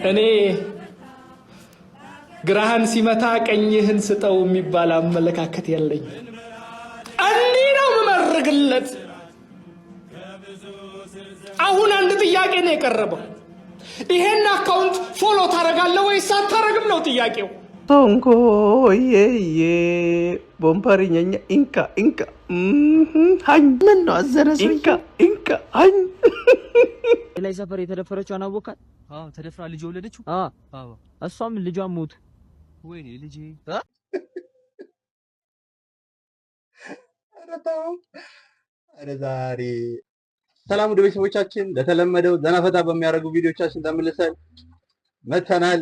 እኔ ግራህን ሲመታ ቀኝህን ስጠው የሚባል አመለካከት የለኝ። እንዲህ ነው የምመርግለት። አሁን አንድ ጥያቄ ነው የቀረበው። ይሄን account follow ታደርጋለህ ወይስ አታረግም ነው ጥያቄው። ቶንጎ የየ ቦምፓሪኛኛ ኢንካ ኢንካ ሀኝ ምን ነው አዘነ ሰውዬው? ኢንካ ኢንካ ሀኝ ላይ ሰፈር የተደፈረችው አናወቃት? አዎ፣ ተደፍራ ልጅ የወለደችው። አዎ፣ እሷም ልጇን ሞቱ። ወይኔ ልጄ። ኧረ ተው፣ ኧረ ዛሬ ሰላም ወደ ቤተሰቦቻችን፣ ለተለመደው ዘና ፈታ በሚያደርጉ ቪዲዮቻችን ተመልሰን መተናል።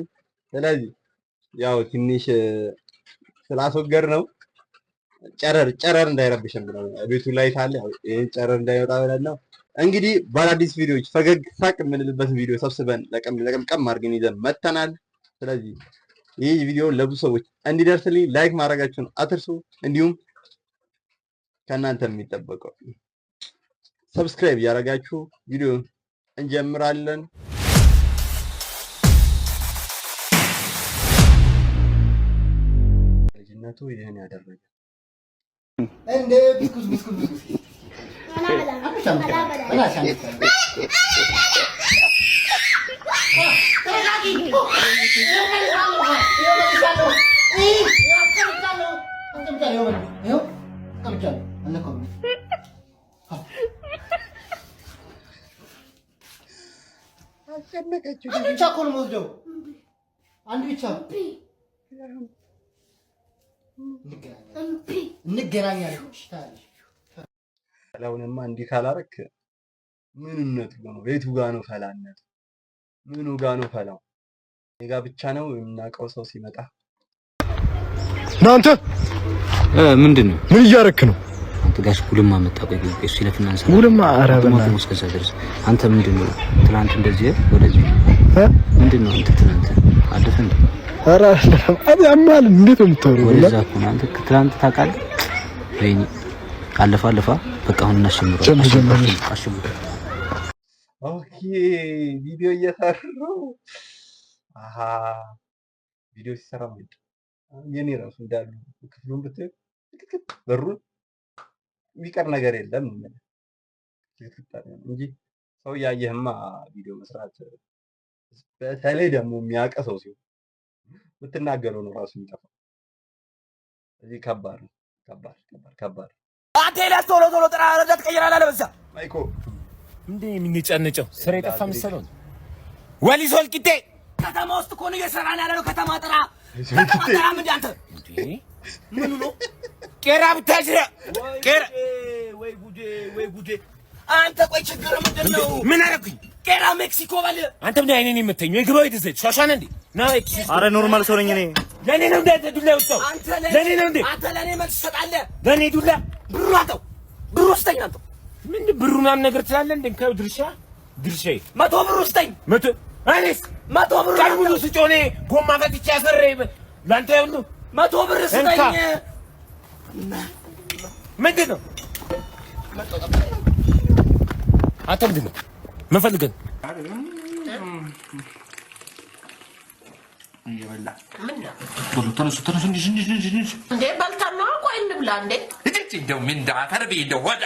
ስለዚህ ያው ትንሽ ስላስወገድ ነው ጨረር ጨረር እንዳይረብሽን ብለን ቤቱ ላይ ካለ ይሄን ጨረር እንዳይወጣ ብለን ነው። እንግዲህ በአዳዲስ ቪዲዮዎች ፈገግ ሳቅ የምንልበት ቪዲዮ ሰብስበን ለቀም ለቀም ቀም አድርገን ይዘን መተናል። ስለዚህ ይህ ቪዲዮ ለብዙ ሰዎች እንዲደርስልኝ like ማድረጋችሁን አትርሱ። እንዲሁም ከእናንተ የሚጠበቀው subscribe እያደረጋችሁ ቪዲዮ እንጀምራለን። ልጅነቱ ይህን ያደረገ እንደ ብስኩት ብስኩት ብስኩት። አስጨነቀችው። አንድ ብቻ እኮ ነው የምወስደው። አንድ ብቻ። እንገናኛለን። ፈላውንማ እንዲህ ካላረክ ምንነቱ ነው? ቤቱ ጋ ነው ፈላነቱ? ምኑ ጋ ነው ፈላው? እኔ ጋ ብቻ ነው የምናውቀው ሰው ሲመጣ። እናንተ ምንድን ነው? ምን እያረክ ነው? አንተ ጋሽ ጉልማ መጣ። ቆይ ቆይ፣ እሱ ይለፍና አንሳ። ጉልማ? ኧረ በእናትህ። እስከዛ ድረስ አንተ ምንድን ነው ትናንት እንደዚህ ወደዚህ ምንድን ነው አንተ ትናንት አለፈ እንዴ? ኧረ አማል እንዴት ነው የምታወራው? ወደዛ እኮ ነው አንተ ትናንት ታውቃለህ። ወይኔ አለፈ አለፈ። በቃ አሁን እናሸምረው። ጀምር ጀምር። አሽምሩ። Okay፣ ቪዲዮ እየሰሩ። አሃ፣ ቪዲዮ ሲሰራ ማለት የኔ ራሱ እንዳሉ ክፍሉን ብትል ትክክል በሩን የሚቀር ነገር የለም እንጂ ሰው እያየህማ ቪዲዮ መስራት፣ በተለይ ደግሞ የሚያውቅ ሰው ሲሆን የምትናገረው ነው ራሱ የሚጠፋው። እዚህ ከባድ ነው። ከባድ ከባድ ከባድ። አንተ ኤልያስ ቶሎ ቶሎ ጥራ፣ ረዳት ትቀይራለህ አለ በዛ። ማይኮ። እንዴ የሚንጨንጨው ስራ የጠፋ መሰለው። ወሊሶ ወልቂጤ ከተማ ውስጥ እኮ ነው እየሰራን ያለ ነው። ከተማ ጥራ፣ ከተማ ጥራ። ምንድን አንተ ምኑ ነው? ቄራ ብታጅራ ቄራ። ወይ ጉዴ፣ ወይ ጉዴ! አንተ ቆይ ችግር ምንድን ነው? ምን አደረኩኝ? ቄራ ሜክሲኮ በል። አንተ ምን አይኔን የምተኝ ወይ ግባ ወይ ሿሿ ነህ እንዴ? ና። አረ normal ሰው ነኝ እኔ። ለእኔ ነው እንዴ አንተ ዱላ የወጣው? አንተ ለእኔ ነው እንዴ? አንተ ለእኔ መልስ ትሰጣለህ? ለእኔ ዱላ? ብሩ አንተው ብሩ ስጠኝ አንተው። ምን ብሩ ምናምን ነገር ትላለህ እንዴ? ድርሻ ድርሻዬ 100 ብሩ ስጠኝ። 100 እኔስ 100 ብር። ቀን ሙሉ ስጮህ እኔ ጎማ ፈትቼ አስሬ ለአንተ ሁሉ 100 ብር ስጠኝ። ምንድን ነው አንተ? ምንድን ነው ምን ፈልገህ ነው? ቶሎ ተነሱ ተነሱ። እንዲህ እንዲህ እንዲህ እንዲህ እንዴ በልተን ነዋ። ቆይ እንብላ እንዴ። እንደው ምን እንደው አፈር ብዬ እንደው ሆዳ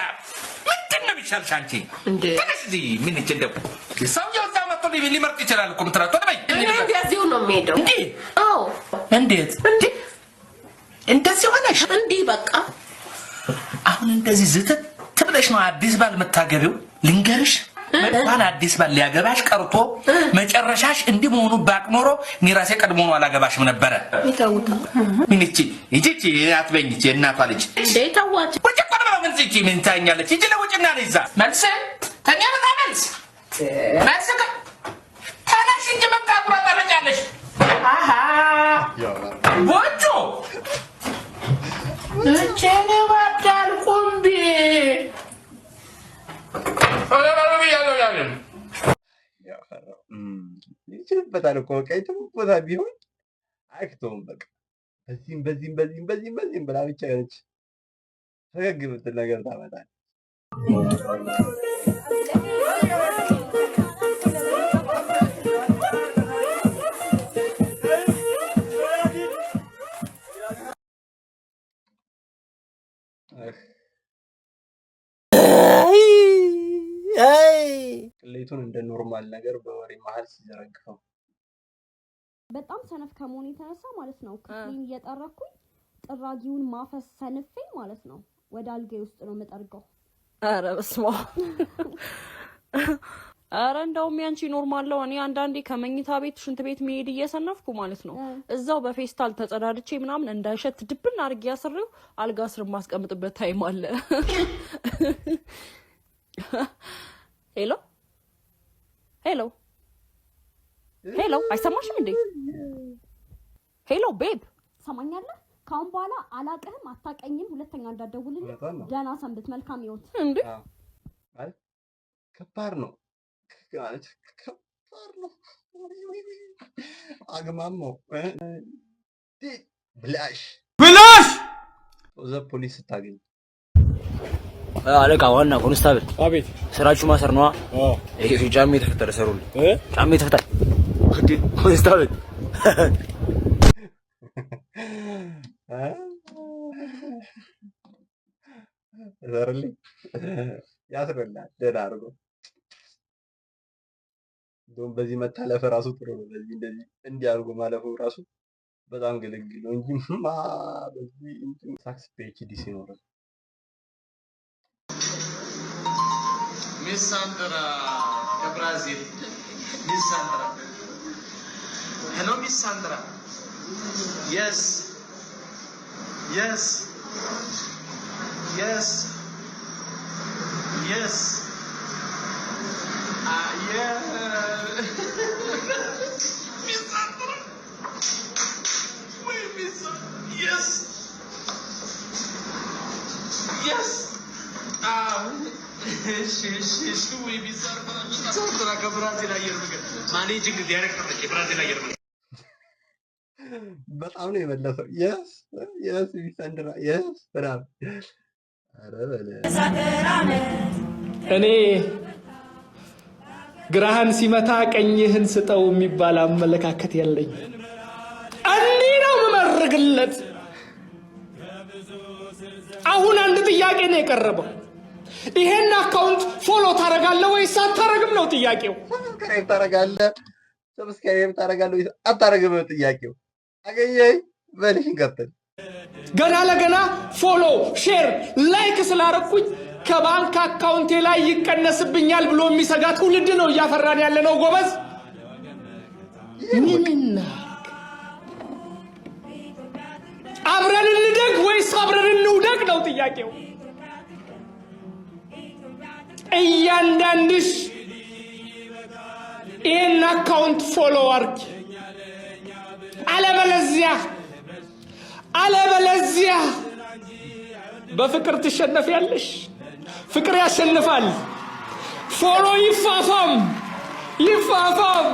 ምንድን ነው የሚሻልሽ አንቺ? እንዴ ተነሽ እዚህ ምን ይች እንደው ሰውዬው እዛ መጥቶ ሊመርጥ ይችላል እኮ የምትለው ቶሎ በይ። እኔ እንደዚሁ ነው የምሄደው። እንዴ? አዎ። እንዴት? እንዴ እንደዚህ ሆነሽ? እንዲህ በቃ። አሁን እንደዚህ ዝትት ብለሽ ነው አዲስ ባል የምታገቢው? ልንገርሽ፣ እንኳን አዲስ ባል ሊያገባሽ ቀርቶ መጨረሻሽ እንዲህ መሆኑ ባቅ ኖሮ እኔ ራሴ ቀድሞ ነው አላገባሽም ነበረ። ምን ይቺ ይቺ ይቺ አትበኝ፣ ይቺ የእናቷ ልጅ። እንዴ ተዋት። ውጭ እኮ ነው። ምን ይቺ ምን ታኛለች? ይቺ ለውጭና ነው ይዛ መልስ ተኛ በቃ መልስ መልስ ተነሽ እንጂ በቃ ጉራጠረጫለሽ። አሃ ጎጆ እቼን ይወዳል ቁምቢ። ይችልበታል እኮ በቃ የትም ቦታ ቢሆን አያቅተውም። በቃ በዚህም በዚህም በዚህም በዚህም በዚህም ብላ ብቻ የሆነች ፈገግ የምትል ነገር ታመጣለች። ሴቱን እንደ normal ነገር በወሬ መሀል ሲዘረግፈው። በጣም ሰነፍ ከመሆን የተነሳ ማለት ነው፣ ክፍሌን እየጠረኩኝ ጥራጊውን ማፈስ ሰንፌ ማለት ነው፣ ወደ አልጋዬ ውስጥ ነው የምጠርገው። ኧረ በስመ አብ! ኧረ እንደውም ያንቺ normal ነው። እኔ አንዳንዴ ከመኝታ ቤት ሽንት ቤት መሄድ እየሰነፍኩ ማለት ነው፣ እዛው በፌስታል ተጸዳድቼ ምናምን እንዳይሸት ድብን አድርጌ አስሬው አልጋ ስር የማስቀምጥበት time አለ። Hello hello hello፣ አይሰማሽም እንዴ? Hello babe። ሰማኛለህ? ከአሁን በኋላ አላቅህም፣ አታቀኝም። ሁለተኛ እንዳትደውልልኝ። እውነቷን ነው። ደህና ሰንብት። መልካም ህይወት። እንዴ? አዎ። ማለት ከባድ ነው፣ ማለት ከባድ ነው። አግማማው ብላሽ ብላሽ ዘ ፖሊስ ስታገኝ። አለቃ፣ ዋና ኮንስታብል። አቤት። ስራችሁ ማሰር ነዋ። ይሄ ጫሜ የተፈታ፣ ሰሩልኝ። ጫሜ ተፈታ። እንዴ ኮንስታብል። ዘርልኝ ያስረላል ደህና አድርጎ። እንደውም በዚህ መታለፍ ራሱ ጥሩ ነው። በዚህ እንደዚህ እንዲህ አድርጎ ማለፉ ራሱ በጣም ግልግል ነው እንጂ ማ በዚህ እንትን ሳክስ PhD ሲኖር። Miss ሳንድራ ከብራዚል። Miss ሳንድራ፣ hello Miss ሳንድራ፣ yes, Miss ሳንድራ ወይ Miss፣ yes፣ እሺ፣ ወይ Miss ሳንድራ፣ Miss ሳንድራ ከብራዚል አየር መንገድ managing director ነች፣ የብራዚል አየር መንገድ። በጣም ነው የመለሰው። Yes, Miss ሳንድራ፣ yes በጣም፣ ኧረ በለ። እኔ ግራህን ሲመታ ቀኝህን ስጠው የሚባል አመለካከት የለኝ። እንዲህ ነው የምመርግለት። አሁን አንድ ጥያቄ ነው የቀረበው። ይሄን account follow ታደርጋለህ ወይስ አታረግም ነው ጥያቄው። Subscribe ታደርጋለህ፣ subscribe ታደርጋለህ ወይስ አታደርግም ነው ጥያቄው። አገኘኸኝ በልሽ፣ እንቀጥል። ገና ለገና follow፣ share፣ like ስላረኩኝ ከባንክ account ኤ ላይ ይቀነስብኛል ብሎ የሚሰጋ ትውልድ ነው እያፈራን ያለ ነው። ጎበዝ፣ ምን እናድርግ? አብረን እንደግ ወይስ አብረን እንውደቅ ነው ጥያቄው። እያንዳንድሽ ይህን account follow አርጊ። አለበለዚያ በፍቅር ትሸነፊያለሽ። ፍቅር ያሸንፋል። Follow ይፋፋም ይፋፋም።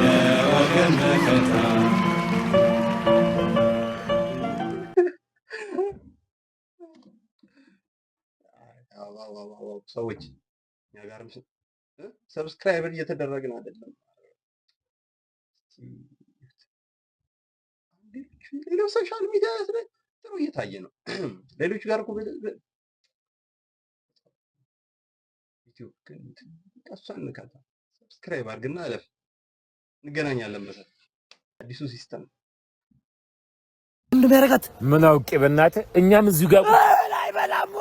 ለወገን መከታ። ሰዎች እኛ ጋርም subscriber እየተደረግን አይደለም። ሌላው social media ላይ ጥሩ እየታየ ነው። ሌሎቹ ጋር እኮ ዩቲዩብ ግን እሷን ንካታ፣ subscribe አድርግና እለፍ። እንገናኛለን በሰ አዲሱ system። ምንድን ነው ያደረጋት? ምን አውቄ በእናትህ፣ እኛም እዚሁ ጋር አይበላም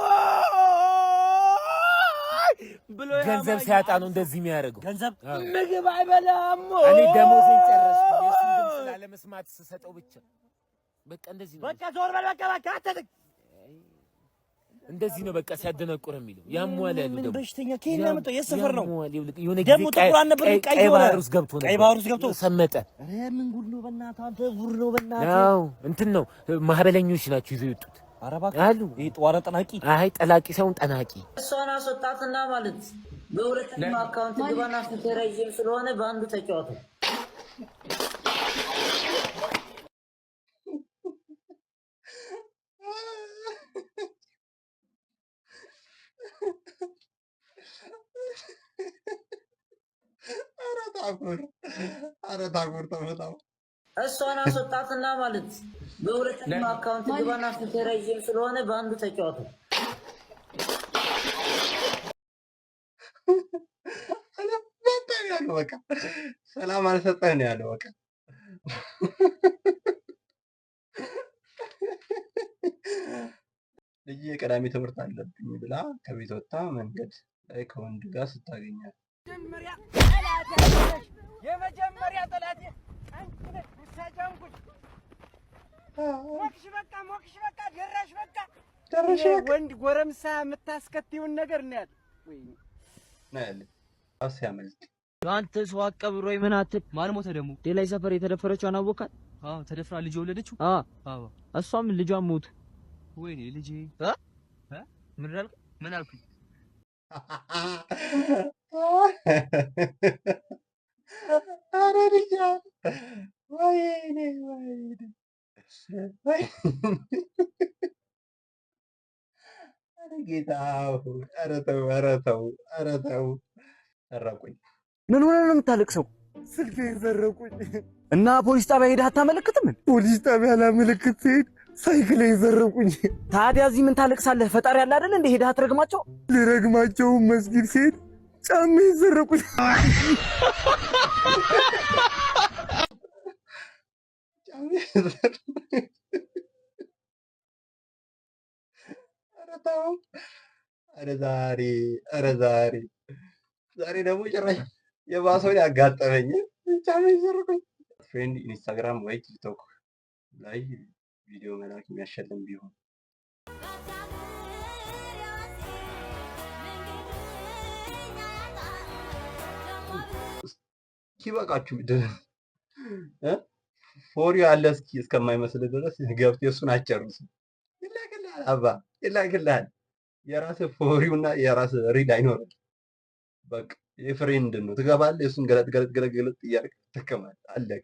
ብሎ ገንዘብ ሲያጣ ነው እንደዚህ የሚያደርገው። ገንዘብ ምግብ አይበላም። እኔ ደሞዜን ጨረስኩ። የእሱን ድምፅ ላለመስማት ስሰጠው ብቻ በቃ እንደዚህ ነው። በቃ ዞር በል፣ በቃ በቃ አትጥቅ። እንደዚህ ነው በቃ ሲያደነቁር የሚለው፣ ያሟል ያሉ ምን ደግሞ በሽተኛ ከየት ነው ያመጣው? የት ሰፈር ነው? ያሟል። ይኸውልህ የሆነ ጊዜ ደግሞ ጥቁር አልነበረም፣ ቀይ ቀይ ሆነ። ባህር ውስጥ ገብቶ ነበር። ቀይ ባህር ውስጥ ገብቶ ሰመጠ። ኧረ ምን ጉድ ነው በእናትህ፣ አንተ ጉድ ነው በእናትህ። አዎ እንትን ነው፣ ማህበለኞች ናቸው ይዘው የወጡት። ኧረ እባክህ አሉ። ይሄ ጠዋረ ጠናቂ። አይ ጠላቂ ሳይሆን ጠናቂ። እሷን አስወጣትና ማለት በሁለተኛው account ግባና ፊት ረዥም ስለሆነ በአንዱ ተጫወቱ። ኧረ ታኩር፣ ኧረ ታኩር ተው በጣም። እሷን አስወጣትና ማለት በሁለተኛው account ግባና ፍቅር ረዥም ስለሆነ በአንዱ ተጫወቱ። ሰላም ያለው በቃ ሰላም አልሰጠህ ነው ያለው በቃ። ልጅ የቀዳሚ ትምህርት አለብኝ ብላ ከቤት ወጥታ መንገድ ላይ ከወንድ ጋር ስታገኛት የመጀመሪያ ጠላቴ አንቺ ነሽ። ውሳጃንኩሽ ሞክሽ በቃ ሞክሽ በቃ ደራሽ በቃ ደራሽ በቃ። ወንድ ጎረምሳ የምታስከትይውን ነገር እናያለን። ወይኔ ነው ያለ ሲያመልጥ አንተ ሰው አቀብሮ ወይ ምን አትል። ማን ሞተ ደግሞ? ሌላይ ሰፈር የተደፈረችው አወካት? አዎ ተደፍራ ልጅ የወለደችው። አዎ እሷም ልጇን ሞቱ። ወይኔ ልጄ። ምን አልክ? ምን አልኩኝ? ኧረ ልጅ ወይኔ ወይኔ ወይኔ ኧረ ጌታ ሆይ ኧረ ተው ኧረ ተው ኧረ ተው ሰረቁኝ። ምን ሆነ ነው የምታለቅሰው? ስልኬን ሰረቁኝ። እና ፖሊስ ጣቢያ ሄደህ አታመለክትም? ፖሊስ ጣቢያ ላመለክት ስሄድ ሳይክሌን ሰረቁኝ። ታዲያ እዚህ ምን ታለቅሳለህ? ፈጣሪ አለ አይደል እንደ ሄደህ አትረግማቸው? ልረግማቸው መስጊድ ስሄድ ጫሜን ሰረቁኝ። ኧረ ተው ኧረ ዛሬ ኧረ ዛሬ ዛሬ ደግሞ ጭራሽ የባሰውን ያጋጠመኝ ጫሜን ሰረቁኝ። Friend ኢንስታግራም ወይ ቲክቶክ ላይ ቪዲዮ መላክ የሚያሸልም ቢሆን እስኪበቃችሁ ድረስ for you አለ እስኪ እስከማይመስል ድረስ ገብቶ የእሱን አጨርሱ። ይላክልሃል አባ ይላክልሃል። የራስህ for you እና የራስህ reel አይኖርም። በቃ የ friend ነው። ትገባለህ፣ የእሱን ገለጥ ገለጥ ገለጥ ገለጥ እያደረግህ ትጠቀማለህ። አለቀ።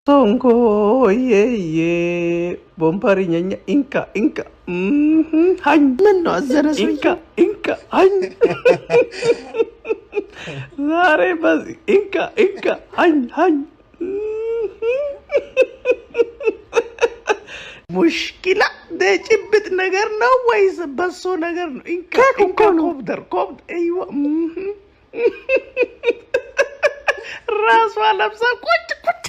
ቶንኮ የዬ ቦምፓሪኛኛ ኢንካ ኢንካ ሀኝ ምን ነው አዘነ ሰውዬው? ኢንካ ኢንካ ሀኝ ዛሬ በዚህ ኢንካ ኢንካ ሀኝ ሀኝ ሙሽኪላ ጭብጥ ነገር ነው ወይስ በሶ ነገር ነው? ኢንካ ኢንካ ኮብደር ኮብደር አይዋ ራሷ ለብሳ ቁጭ ቁጭ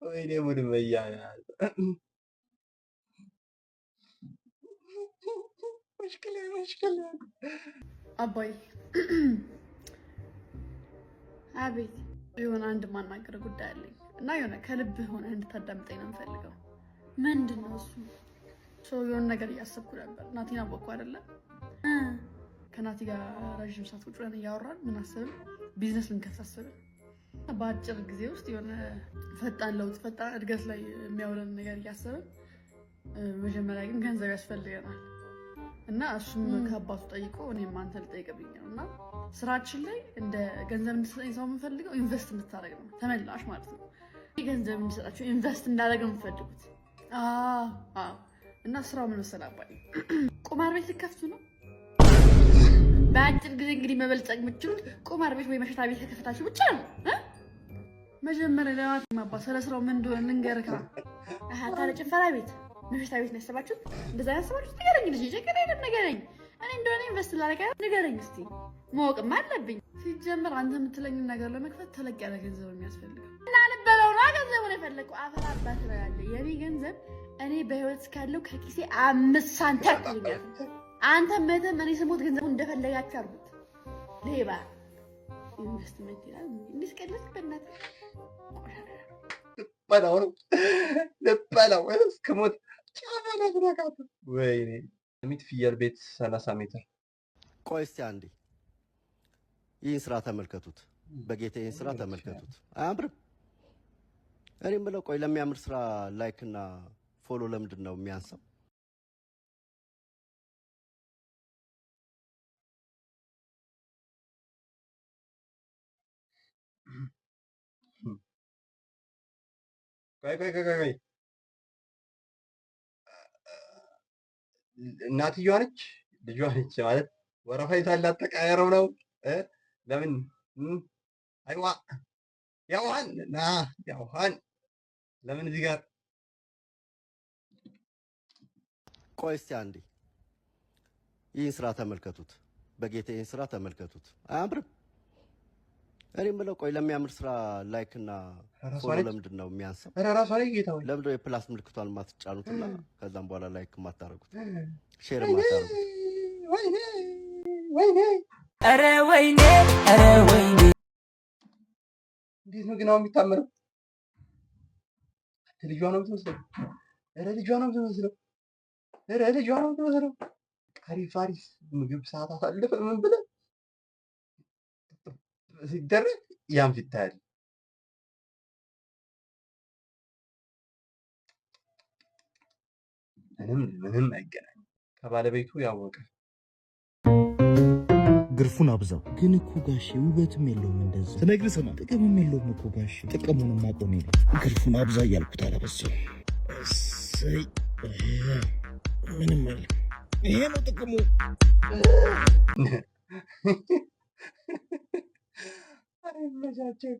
ወይኔ ሙድ መያዝ ሙሽኪላ ሙሽኪላ። አባይ አቤት፣ የሆነ አንድ ማናገር ጉዳይ አለኝ እና የሆነ ከልብህ ሆነ እንድታዳምጠኝ ነው የምፈልገው። ምንድን ነው እሱ? ሰው የሆነ ነገር እያሰብኩ ነበር። ናቲን አወቅኩ አይደለ? ከናቲ ጋር ረዥም ሰዓት ቁጭ ብለን እያወራን ምን አሰብን? ቢዝነስ ልንከፍት አሰብን። በአጭር ጊዜ ውስጥ የሆነ ፈጣን ለውጥ፣ ፈጣን እድገት ላይ የሚያውለን ነገር እያሰብን፣ መጀመሪያ ግን ገንዘብ ያስፈልገናል እና እሱም ከአባቱ ጠይቆ እኔም አንተ ልጠይቅብኝ ነው። እና ስራችን ላይ እንደ ገንዘብ እንድትሰጠኝ ሰው የምፈልገው invest እንድታደርግ ነው፣ ተመላሽ ማለት ነው። ገንዘብ እንድሰጣቸው invest እንዳደረግ ነው የምፈልጉት። አዎ። እና ስራው ምን መሰለህ አባዬ፣ ቁማር ቤት ልከፍቱ ነው። በአጭር ጊዜ እንግዲህ መበልጸግ የምትችሉት ቁማር ቤት ወይ መሸታ ቤት ከከፈታችሁ ብቻ ነው። መጀመሪያ ለማት አባ ስለ ስራው ምን እንደሆነ ልንገርህ። ታዲያ ጭፈራ ቤት መሸታ ቤት ነው ያሰባችሁት? እንደዛ ያሰባችሁት? ንገረኝ ልጄ፣ ችግር የለም ንገረኝ። እኔ እንደሆነ invest ላደርግ ንገረኝ እስኪ፣ ማወቅማ አለብኝ። ሲጀመር አንተ የምትለኝን ነገር ለመክፈት ተለቅ ያለ ገንዘብ ነው የሚያስፈልገው። እና ልበለው ነው ገንዘቡን የፈለግከው። አፈር አባት ነው ያለ የኔ ገንዘብ። እኔ በህይወት እስካለሁ ከኪሴ 5 ሳንቲም አትሉኛል። አንተ መተም እኔ ስሞት ገንዘቡን እንደፈለጋችሁ አድርጉት። ሌባ ኢንቨስትመንት ይላል። እንዴት ቀለድክ በእናትህ። ልበላው ነው ልበላው እስክሞት ጫማ ላይ። ወይኔ ሚት ፍየል ቤት 30 ሜትር። ቆይ እስቲ አንዴ ይህን ስራ ተመልከቱት። በጌታ ይህን ስራ ተመልከቱት። አያምርም? እኔ የምለው ቆይ ለሚያምር ስራ like እና follow ለምንድን ነው የሚያንሰው? ቆይ ቆይ ቆይ ቆይ፣ እናትየዋ ነች ልጇ ነች ማለት ወረፋ ይዛላት ተቀያየረው ነው። ለምን? አይዋ ያውሃን ና ያውሃን ለምን እዚህ ጋር ቆይ እስቲ አንዴ ይህን ስራ ተመልከቱት። በጌታ ይህን ስራ ተመልከቱት። አያምርም? እኔ የምለው ቆይ ለሚያምር ስራ like እና ራሷ follow ነች? ለምንድን ነው የሚያንሰው? ኧረ ራሷ ነች ጌታ ሆይ። ለምንድን ነው የ plus ምልክቷን የማትጫኑትና ከዛም በኋላ like የማታደርጉት share የማታደርጉት? ወይኔ ወይኔ ኧረ ወይኔ ኧረ ወይኔ እንዴት ነው ግን አሁን የሚታመነው? አንተ ልጇ ነው የምትመስለው። ኧረ ልጇ ነው የምትመስለው። ኧረ ልጇ ነው የምትመስለው። አሪፍ አሪፍ ምግብ ሰዓት አሳልፈ ምን ብለህ ሲደረግ ያን ፊት ታያለህ። ምንም ምንም አይገናኝም። ከባለቤቱ ያወቀ ግርፉን አብዛው። ግን እኮ ጋሼ ውበትም የለውም እንደዛ። ስነግርህ ስማ፣ ጥቅምም የለውም እኮ ጋሼ። ጥቅሙንም አቆም የለም። ግርፉን አብዛ እያልኩት አላበዛው። እሰይ ምንም አይልም። ይሄ ነው ጥቅሙ። ኧረ ይመቻቸው።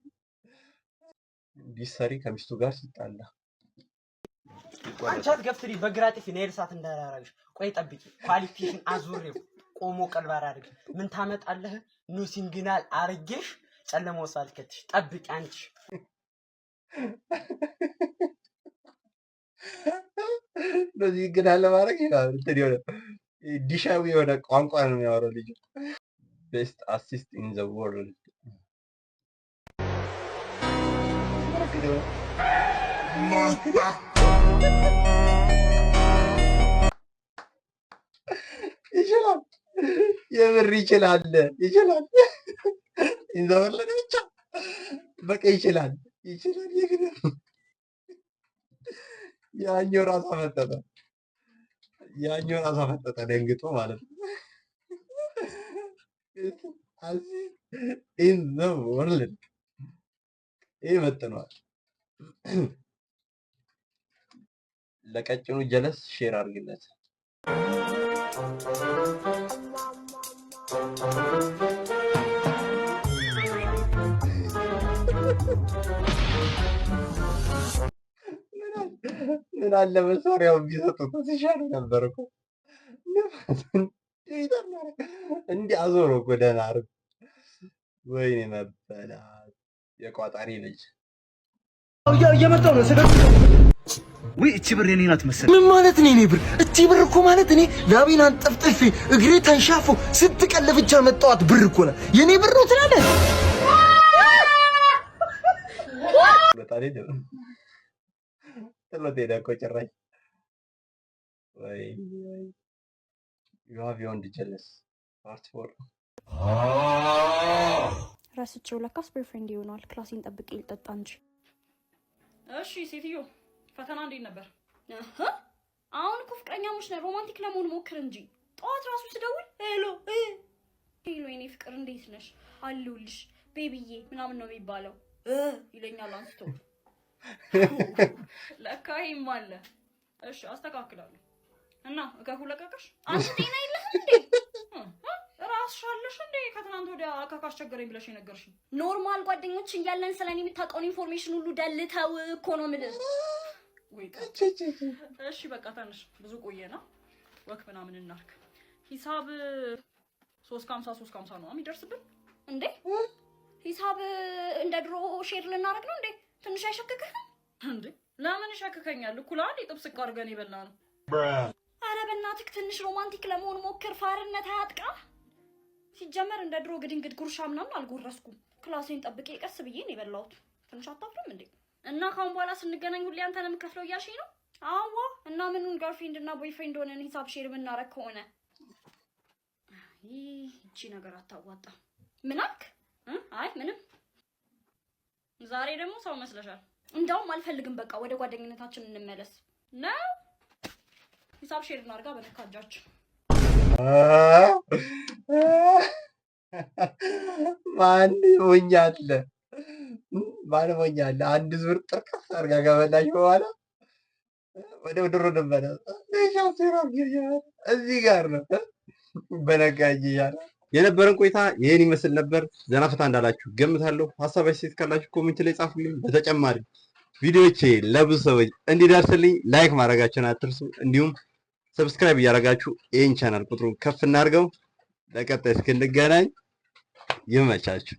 ዲሰሪ ከሚስቱ ጋር ሲጣላ አንቺ አትገፍትሪ፣ በግራ ጥፊ ነው የእርሳት እንዳላረግሽ። ቆይ ጠብቂ፣ quality ሽን አዙሬው ቆሞ ቀልባር አድርግ። ምን ታመጣለህ? No signal አርጌሽ ጨለማ ውስጥ አልከትሽ። ጠብቂ አንቺ። በዚህ ግን አለማድረግ ይላል እንትን የሆነ ዲሻዊ የሆነ ቋንቋ ነው የሚያወራው ልጁ። Best assist in the world። ይችላል፣ የምር ይችላል፣ ይችላል። In the world ብቻ በቃ ይችላል፣ ይችላል። የግድ ያኛው ራሱ አፈጠጠ፣ ያኛው ራሱ አፈጠጠ ደንግጦ ማለት ነው። Assist in the world ይህ መጥነዋል። ለቀጭኑ ጀለስ share አድርግለት። ምን አለ መሳሪያው ቢሰጡት ሲሻሉ ነበር እኮ። እንዲህ አዞሮ እኮ ደህና አድርጎ። ወይኔ መበላት የቋጣሪ ልጅ። እየመጣሁ ነው። ውይ እቺ ብር የኔ ናት መሰለኝ። ምን ማለት ነው የኔ ብር? እቺ ብር እኮ ማለት እኔ ላቤን አንጠፍጥፌ እግሬ ተንሻፎ ስትቀን ለፍቼ ያመጣኋት ብር እኮ ናት። የኔ ብር ነው ትላለህ? በጣም ሄደ ጥሎት ሄደ እኮ ጭራሽ። ወይ you have የወንድ ጀለስ part 4። ረስቼው ለካስ boyfriend ይሆናል። Class ኤን ጠብቄ ልጠጣ እንጂ። እሺ ሴትዮ፣ ፈተና እንዴት ነበር? እህ፣ አሁን እኮ ፍቅረኛሞች ነን። Romantic ለመሆን ሞክር እንጂ። ጠዋት ራሱ ስደውል hello hello፣ የኔ ፍቅር እንዴት ነሽ አለሁልሽ baby ዬ ምናምን ነው የሚባለው ይለኛል አንስቶ። ለካ ይሄም አለ። እሺ አስተካክላለሁ። እና እከኩ ለቀቀሽ? አንተ ጤና የለህም እንዴ? ራስሽ አለሽ እንዴ? ከትናንት ወዲያ እከክ አስቸገረኝ ብለሽ የነገርሽኝ። Normal ጓደኞች እያለን ስለኔ የምታውቀውን information ሁሉ ደልተው እኮ ነው የምልህ። ወይ እሺ በቃ ተነሽ፣ ብዙ ቆየና walk ምናምን እናርግ። ሂሳብ 3.50 3.50 ነው የሚደርስብን። እንዴ ሂሳብ እንደ ድሮ share ልናደርግ ነው እንዴ? ትንሽ አይሸክክህም? እንዴ ለምን ይሸክከኛል? እኩል አንድ የጥብስ ዕቃ አድርገን የበላ ነው። አረ በእናትህ ትንሽ romantic ለመሆን ሞክር። ፋርነት አያጥቃ። ሲጀመር እንደ ድሮ ግድንግድ ጉርሻ ምናምን አልጎረስኩም። Class ኤን ጠብቄ ቀስ ብዬ ነው የበላሁት። ትንሽ አታፍርም እንዴ? እና ካሁን በኋላ ስንገናኝ ሁሌ አንተ ነው የምከፍለው እያልሽኝ ነው? አዋ እና ምኑን girlfriend እና boyfriend ሆነን ሂሳብ share የምናረግ ከሆነ ይህ እቺ ነገር አታዋጣም። ምን አልክ? አይ ምንም። ዛሬ ደግሞ ሰው መስለሻል። እንዳውም አልፈልግም። በቃ ወደ ጓደኝነታችን እንመለስ ነው። ሂሳብ share እናድርጋ በነካ እጃችን። ማን ሞኝ አለ? ማን ሞኝ አለ? አንድ ዙር ጥርቅስ አድርጋ ከበላሽ በኋላ ወደ ድሮ ነበረ እዚህ ጋር ነው በነካ እጅ እያለ። የነበረን ቆይታ ይህን ይመስል ነበር። ዘና ፈታ እንዳላችሁ ገምታለሁ። ሀሳብ አስተያየት ካላችሁ comment ላይ ጻፉልኝ። በተጨማሪ ቪዲዮቼ ለብዙ ሰዎች እንዲደርስልኝ like ማድረጋችሁን አትርሱ። እንዲሁም subscribe እያደረጋችሁ ይህን ቻናል ቁጥሩን ከፍ እናድርገው። ለቀጣይ እስክንገናኝ ይመቻችሁ።